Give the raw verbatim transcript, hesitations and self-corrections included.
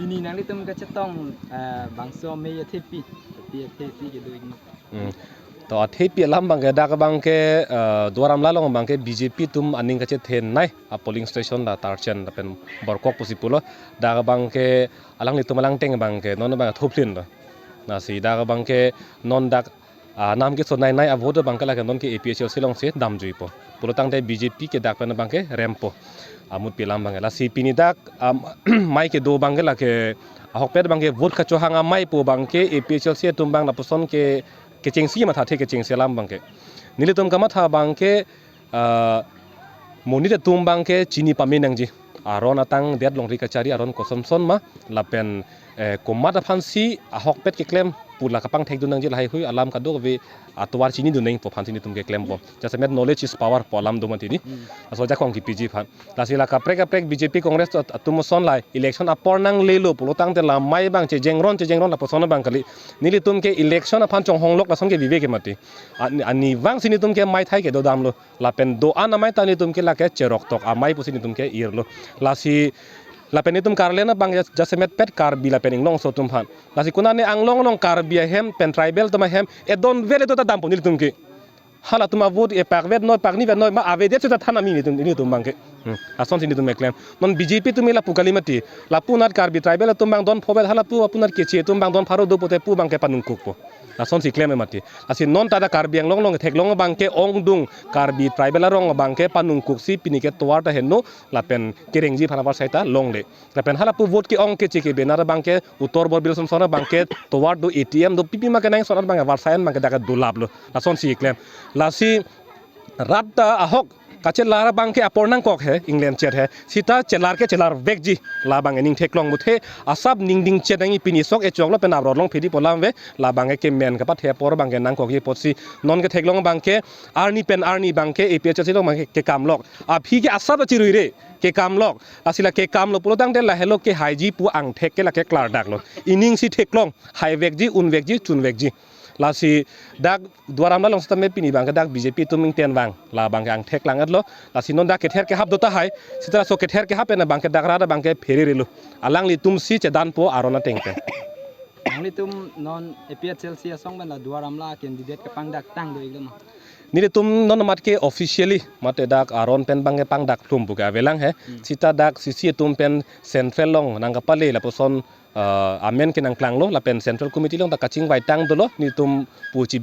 Pini nanglitum kachetong, eh, bangso amei athepi, athepi athepi kedo ikno. Hmm. To athepi alam abangke dak abangke, eh, Duar Amla along abangke B J P atum aning kachethenei a polling station la Tarchen lapen Borkok pusi pulo. Dak abangke alanglitum alangteng abangke non abang thuphlin lo. Lasi dak abangke non dak, ah, nam kesonei nei a vote abangke lake non ke A P H L C alongsi damjuipo. Pulotangte B J P ke dak pen abangke rempo. Amut pi alam abangke. Lasi pini dak, am, amei kedo abangke lake ahokpet abangke vote kachohang amei pu abangke A P H L C atum abang lapuson ke kechengsi mathathe, kechengsi alam abangke. Nelitum kamatha abangke, ah, monit atum abangke chini pame nangji. Aron atangdet longri kachari aron kosonson ma lapen, eh, komat aphansi ahokpet keklem pu la kapangthekdun nangji lahai hui alam kadokave atovar chinidun nangpo aphansi nelitum keklempo. Jasemet knowledge is power pu alam do mati ni. Hmm. Laso ajakong kepiji aphan. Lasi la kaprek kaprek B J P Congress at-, atum ason la election apor nanglelo pulotangte la amei abang chejengron chejengron lapuson abang kali. Nelitum ke election aphan chonghonglok lason ke vive ke mati. Ani, ani vangsi nelitum ke amei thai kedo damlo. Lapen do-an amei ta nelitum ke lake cheroktok amei pusi nelitum ke irlo. Lasi lapen nelitum karlen abang jas-, jasemetpet Karbi lapen Inglongso atum aphan. Lasi konane anglong along Karbi ahem pen tribal atum ahem edon vel edo ta dampo nelitum ke. Halatum avote epakvet noi, paknivet noi ma avedet seta than ami nelitum, nelitum abangke. Hmm. Lasonsi nelitum keklem. Non B J P atum lapu kali mati. Lapu anat Karbi tribal atum abang don phovet, halapu apu anat Keche atum abang don pharo do pute pu abangke panungkukpo. Lasonsi klem mati. Lasi non ta dak Karbi Anglong along theklong abangke ongdung Karbi tribal arong abangke panungkuksi pini ke tovar ta henlo lapen kerengji aphan avarsai ta longle. Lapen halapu vote ke-ong Keche ke banner abangke utor borbil sonson abangke tovar do, A T M do, pipi ma kenang son abangke avarsai an abangke dak dolaplo. Lasonsi klem. Lasi rat ta ahok kachelar abangke apor nangkok he, inglen chet he. Seta chelar ke chelarvekji. La abang ening theklong muthe asap ningding chet nangji, pini sok echoklo pen abrot long phidi pu alam ave. La abangke kemen kapathe apor abangke nangkokji apotsi non ketheklong abangke arni pen arni abangke A P H L C along abangke kekamlok. Aphi ke asap chiruire kekamlok. Lasi la kekamlo pulotangte lahelo kehaiji pu angthek ke lake klardaklo. Iningsi theklong, haivekji, unvekji, chunvekji. Lasi dak Duar Amla along sitame pini abangke dak B J P atum ingten vang. La abangke angthek lang-etlo. Lasi non dak kether kehap do tahai. Seta laso kether kehap pen abangke dak rat abangke phererelo. Alanglitumsi chedanpo aron ateng pen. Nanglitum non A P H L C asong pen la Duar Amla candidate kepangdak tang do iklo ma? Nelitum non amat ke officially mate dak aron pen abangke pangdak thum pu ke avelang he. Hmm. Seta dak C C atum pen central along nangkapale lapuson, ah, amen ke nangklanglo lapen central committee along dak kachingvai tang dolo nelitum puchi